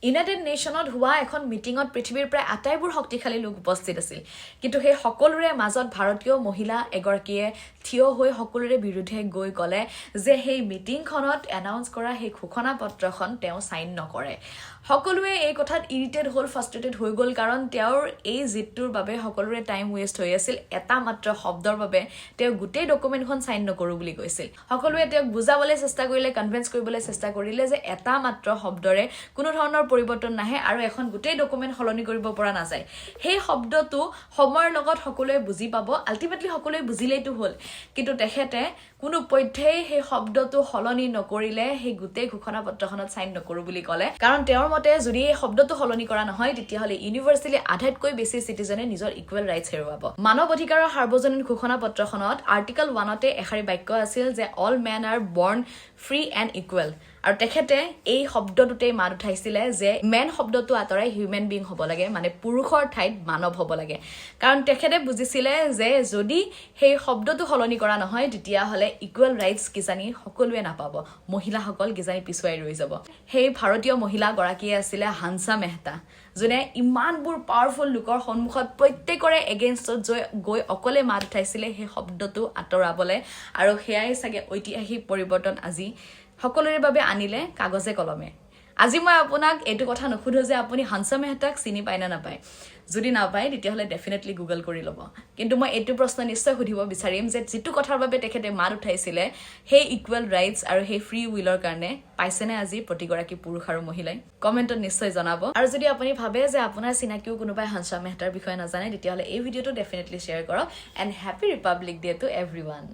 United নেশ্যনত হোৱা এখন মিটিঙত পৃথিৱীৰ প্ৰায় আটাইবোৰ শক্তিশালী লোক উপস্থিত আছিল। কিন্তু সেই সকলোৰে মাজত ভাৰতীয় মহিলা এগৰাকীয়ে থিয় হৈ সকলোৰে বিৰুদ্ধে গৈ ক'লে যে সেই মিটিংখনত এনাউন্স কৰা সেই ঘোষণা পত্ৰখন তেওঁ চাইন নকৰে। সকলোৱে এই কথাত ইৰিটেট হ'ল, ফ্ৰাষ্ট্ৰেটেড হৈ গ'ল, কাৰণ তেওঁৰ এই জিদটোৰ বাবে সকলোৰে টাইম ৱেষ্ট হৈ আছিল। এটা মাত্ৰ শব্দৰ বাবে তেওঁ গোটেই ডকুমেণ্টখন চাইন নকৰোঁ বুলি কৈছিল। সকলোৱে তেওঁক বুজাবলৈ চেষ্টা কৰিলে, কনভিন্স কৰিবলৈ চেষ্টা কৰিলে যে এটা মাত্ৰ শব্দৰে কোনো ধৰণৰ পৰিৱৰ্তন নাহে আৰু এখন গোটেই ডকুমেণ্ট সলনি কৰিব পৰা নাযায়। সেই শব্দটো সময়ৰ লগত সকলোৱে বুজি পাব। আল্টিমেটলি সকলোৱে বুজিলেইতো হ'ল। কিন্তু তেখেতে কোনো পধ্যেই সেই শব্দটো সলনি নকৰিলে, সেই গোটেই ঘোষণা পত্ৰখনত চাইন নকৰোঁ বুলি ক'লে। কাৰণ তেওঁৰ মতে যদি এই শব্দটো সলনি কৰা নহয়, তেতিয়াহ'লে ইউনিভাৰ্চেলি আটাইতকৈ বেছি চিটিজেনে নিজৰ ইকুৱেল ৰাইটছ হেৰুৱাব। মানৱ অধিকাৰৰ সাৰ্বজনীন ঘোষণা পত্ৰখনত আৰ্টিকল 1তে এষাৰি বাক্য আছিল যে "All men are born free and equal." আৰু তেখেতে এই শব্দটোতেই মাত উঠাইছিলে যে মেন শব্দটো আঁতৰাই হিউমেন বিং হ'ব লাগে, মানে পুৰুষৰ ঠাইত মানৱ হ'ব লাগে। কাৰণ তেখেতে বুজিছিলে যে যদি সেই শব্দটো সলনি কৰা নহয়, তেতিয়াহ'লে ইকুৱেল ৰাইটছ কিজানি সকলোৱে নাপাব, মহিলাসকল কিজানি পিছুৱাই ৰৈ যাব। সেই ভাৰতীয় মহিলাগৰাকীয়ে আছিলে হানসা মেহতা, যোনে ইমানবোৰ পাৱাৰফুল লোকৰ সন্মুখত প্ৰত্যেকৰে এগেইনষ্টত গৈ অকলে মাত উঠাইছিলে সেই শব্দটো আঁতৰাবলৈ। আৰু সেয়াই চাগে ঐতিহাসিক পৰিৱৰ্তন আজি সকলোৰে বাবে আনিলে কাগজে কলমে। আজি মই আপোনাক এইটো কথা নুসুধো যে আপুনি হানসা মেহতাক চিনি পায় নে নাপায়। যদি নাপায়, তেতিয়াহ'লে ডেফিনেটলি গুগল কৰি ল'ব। কিন্তু মই এইটো প্ৰশ্ন নিশ্চয় সুধিব বিচাৰিম যে যিটো কথাৰ বাবে তেখেতে মাত উঠাইছিলে, সেই ইকুৱেল ৰাইটছ আৰু সেই ফ্ৰী উইলৰ কাৰণে পাইছেনে আজি প্ৰতিগৰাকী পুৰুষ আৰু মহিলাই? কমেণ্টত নিশ্চয় জনাব। আৰু যদি আপুনি ভাবে যে আপোনাৰ চিনাকিও কোনোবাই হানসা মেহতাৰ বিষয়ে নাজানে, তেতিয়াহ'লে এই ভিডিঅ'টো ডেফিনেটলি শ্বেয়াৰ কৰক। And happy Republic Day to everyone.